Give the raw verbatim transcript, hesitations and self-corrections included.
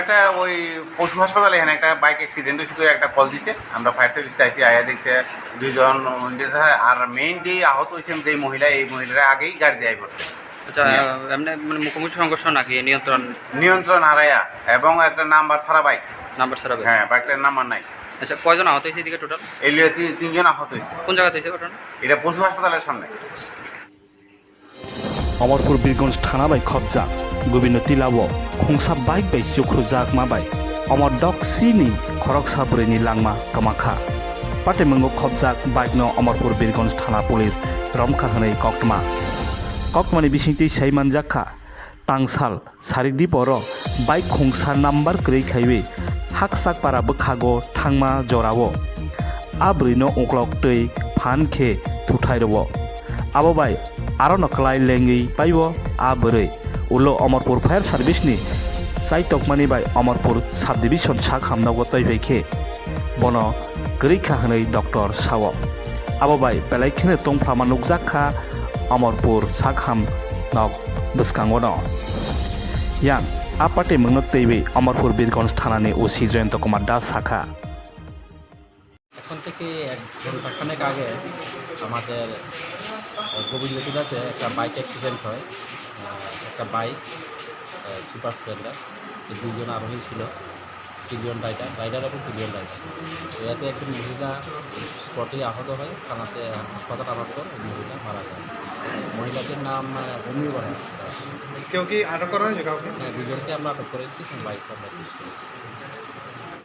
একটা ওই পশু হাসপাতালে এখানে একটা বাইক অ্যাক্সিডেন্ট হয়েছে করে একটা কল দিছে, আমরা ফায়ার সার্ভিস আইছি, আয়া দেখছে দুইজন ইঞ্জিনিয়ার আর মেইন যে আহত হয়েছেন যে মহিলা, এই মহিলারা আগেই গাড়ি দিয়ে পড়ছে। আচ্ছা। নিয়ে। আহ, এমনি মানে মুখোমুখি সংঘর্ষ নাকি নিয়ন্ত্রণ? নিয়ন্ত্রণ হারাইয়া এবং একটা নাম্বার ছাড়া বাইক। নাম্বার ছাড়া বাইক। হ্যাঁ, বাইকটার নাম্বার নাই। আচ্ছা, কয়জন আহত হয়েছে এদিকে টোটাল? এই লিয়ে তিন তিনজন আহত হয়েছে। কোন জায়গাতে হয়েছে ঘটনা? এটা পশু হাসপাতালের সামনে। Amarpur Birganj thana bai khopjak Gobindotila o khungsa bike bai chukhrujak ma bai omor doksi ni khoroksa bwrwi ni langma kwma kha. Patimwngo khopjak bike no Amarpur Birganj thana police romkha hwnwi koktwma. Koktwma ni bisingtwi sai manjak kha, tangsal Sarik diporo bike khungsa number kwrwi khaiwi Haksak para bwkhago thangma jorao a bwrwino uklok twi phan khe thuthai rwo. Abo bai arono kwlai lengwi paibo a bwrwi. Ulo Amarpur Fire Service ni chaitokmani bai Amarpur Subdivision sak hamnogo twi phai khe bono kwrwi kha hwnwi doctor sao. Abo bai belai kheno tongphlama nukjak kha Amarpur sak ham nok bwskango no. Yang a patimwngno twiwi Amarpur Birganj thanani O C Jayanta Kumar Das sakha. এখন থেকে এক ঘন্টা খানেক আগে আমাদের, আহ, গোবিন্দপুরাতে একটা bike accident হয়। আহ, একটা বাইক, আহ, সুপার স্প্লেন্ডার, এই দুইজন আরোহী ছিল, পিলিয়ন রাইডার, রাইডার এবং পিলিয়ন রাইডার। তো এতে একজন মহিলা স্পটেই আহত হয়, থানাতে হাসপাতাল আনার পর ওই মহিলা মারা যায়। মহিলাটির নাম, আহ, অমিয় বালা। কেউ কি আটক করা হয়েছে কাউকে? হ্যাঁ, দুজনকে আমরা আটক করেছি এবং বাইকটা আমরা সিজ করেছি।